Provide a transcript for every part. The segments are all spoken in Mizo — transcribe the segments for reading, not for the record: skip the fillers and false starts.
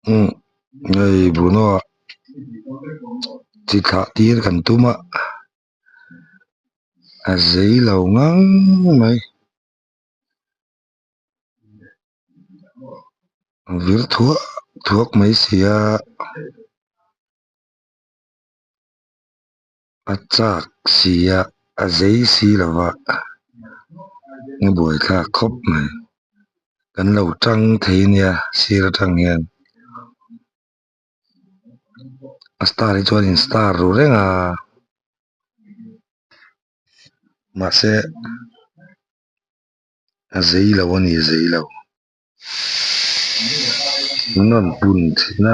Umm hei Bruno a chi thlah tir kan tum a a zei lo ngang mai a vir thuak thuak mai si a. A chak si a, a zei si lo va, a buaithlak khawp mai. Kan lo tang thei nia sir atang hian. A star hi chuan in star ru reng a, mahse a zei lo a ni a zei lo. An rawn pun thin a,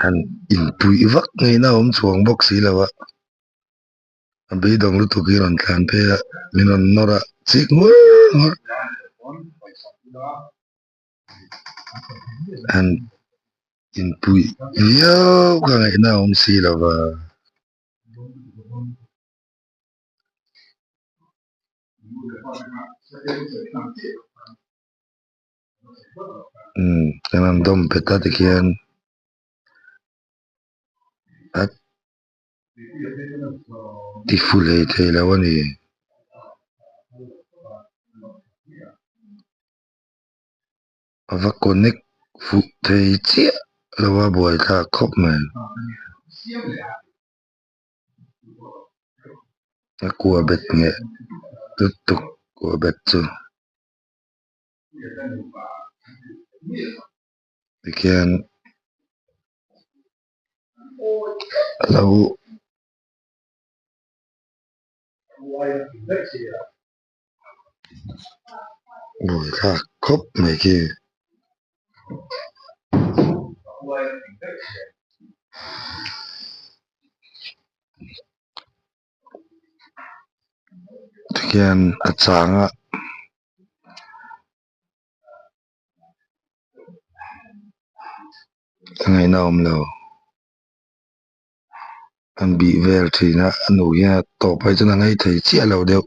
han inpuih vak ngeiin a awm chuang bawk si lo a, a beidawng lutuk hi a rawn tlan phei a, min rawn nawr a chik ngur ngur han inpuih viau ka ngaihna a awm si lo va. Umm kan han dawm pet a tikhian a ti fu hlei thei lo a ni. A va connect fuh thei chiah lo a buaithlak khawp mai. A kua bet ngheh lutuk kua bet chu tikhian a lo buaithlak khawp mai khi. Tikhian a chang a a ngaihna a awm lo. An bih vel thin a a nu hian a tawp phei chuan a ngaih thei chiah lo deuh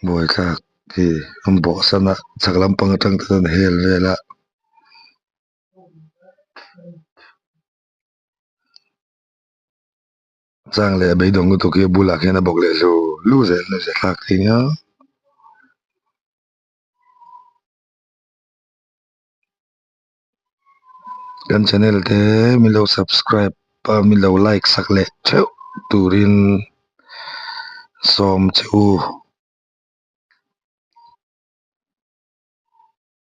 buaithlak hi an bawhsan a chhak lampang atang te chuan hel vel a. Chang leh a beidawng lutuk hi a bulah khian a bawk leh hlu hlu zel a thlak thei nia. Kan channel te min lo subscribe a min lo like sak leh theuh turin sawm che u.